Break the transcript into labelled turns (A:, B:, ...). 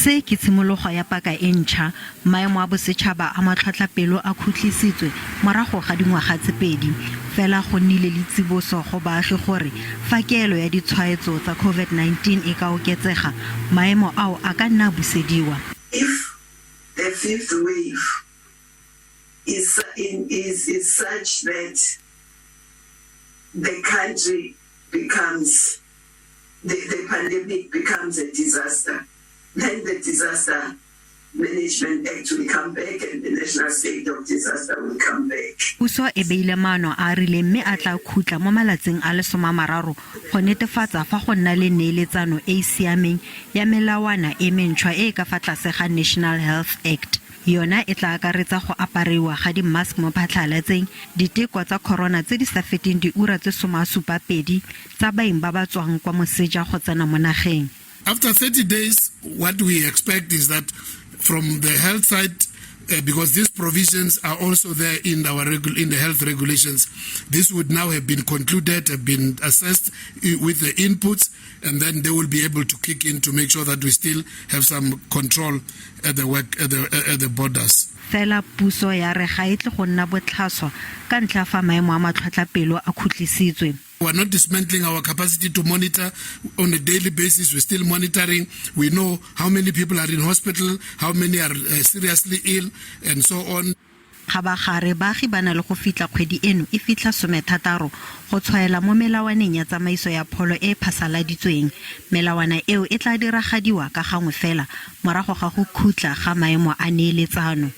A: Se ke tshimologo ya paka e ntšha. Maemo a bosetšhaba a matlhotlhapelo a khutlisitswe morago ga dingwaga tse pedi. Fela go nnile le tsiboso go baagi gore fa kelo ya ditshwaetso tsa COVID-19 e ka oketsega, maemo ao a ka nna a busediwa.
B: If the fifth wave is, is, is such that the country becomes, the pandemic becomes a disaster, then the Disaster Management Act will come back and the National State of Disaster will come back.
A: Puso e beile maano a a rileng mme a tla khutla mo malatsing a le 30 go netefatsa fa go nna le neeletsano e e siameng ya melawana e mentšhwa e e ka fa tlase ga National Health Act. Yona e tla akaretsa go apariwa ga di-mask mo phatlhalatseng, diteko tsa corona tse di sa feteng diura tse 72 tsa baeng ba ba tswang kwa moseja go tsena mo nageng.
C: After 30 days, what we expect is that from the health side, because these provisions are also there in the health regulations, this would now have been concluded, have been assessed with the inputs, and then they will be able to kick in to make sure that we still have some control at the work at the borders.
A: Fela puso ya re ga e tle go nna botlhaswa ka ntlha fa maemo a matlhotlhapelo a khutlisitswe.
C: We are not dismantling our capacity to monitor on a daily basis. We're still monitoring. We know how many people are in hospital, how many are seriously ill, and so on.
A: Kgabagare baagi ba na le go fitlha kgwedi eno e fitlha 16 go tshwaela mo melawaneng ya tsamaiso ya pholo e e phasaladitsweng. Melawana eo e tla diragadiwa ka gangwe fela morago ga go khutla ga maemo a neeletsano.